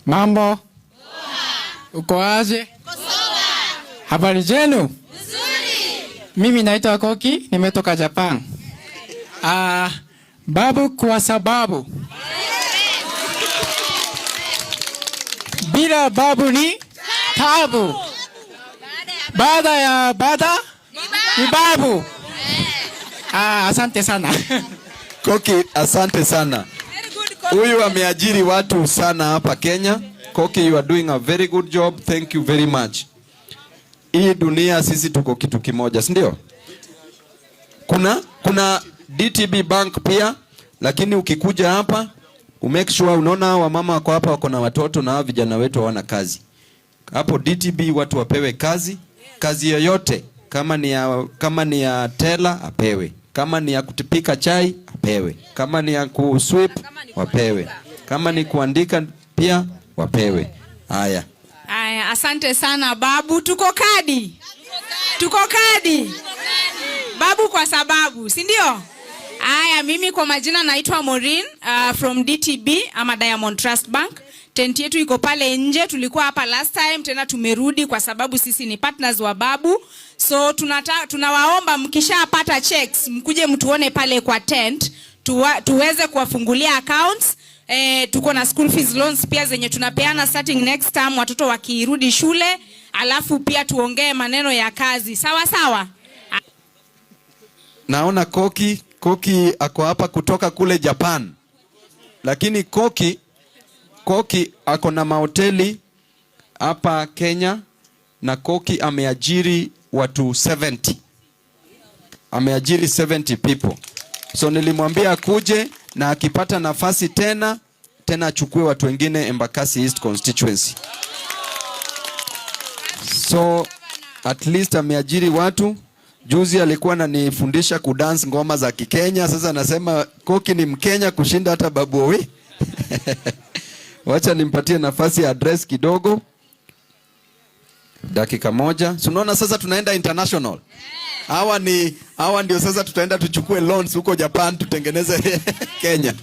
Mambo? Uko aje? Habari zenu? Mimi naitwa Koki, nimetoka Japan. Ah, babu kwa sababu bila babu ni tabu. Baada ya baada ni babu. Ah, asante sana. Koki, asante sana. Huyu ameajiri watu sana hapa Kenya. Koki, you are doing a very good job. Thank you very much. Hii dunia sisi tuko kitu kimoja, si ndio? Kuna DTB Bank pia, lakini ukikuja hapa umake sure unaona wamama wako hapa wako na watoto na hawa vijana wetu hawana kazi. Hapo DTB watu wapewe kazi, kazi yoyote, kama ni ya teller apewe, kama ni ya kutipika chai apewe, kama ni ya kusweep wapewe, kama ni kuandika pia wapewe. Haya. Aya, asante sana babu. Tuko kadi, tuko kadi babu, kwa sababu si ndio? Aya, mimi kwa majina naitwa Maureen from DTB ama Diamond Trust Bank. Tent yetu iko pale nje, tulikuwa hapa last time, tena tumerudi kwa sababu sisi ni partners wa babu. So tunawaomba mkishapata checks mkuje mtuone pale kwa tent tuweze kuwafungulia accounts. Tuko na school fees loans pia zenye tunapeana starting next term watoto wakirudi shule, alafu pia tuongee maneno ya kazi. Sawa sawa. Naona Koki ako hapa kutoka kule Japan, lakini Koki ako na mahoteli hapa Kenya na Koki ameajiri watu 70. Ameajiri 70 people. So nilimwambia akuje na akipata nafasi tena tena achukue watu wengine Embakasi East constituency. So at least ameajiri watu. Juzi alikuwa ananifundisha kudance ngoma za Kikenya. Sasa anasema Koki ni Mkenya kushinda hata Babu Owi. Wacha nimpatie nafasi ya address kidogo, dakika moja. Si unaona sasa tunaenda international. Hawa ndio sasa tutaenda tuchukue loans huko Japan tutengeneze Kenya.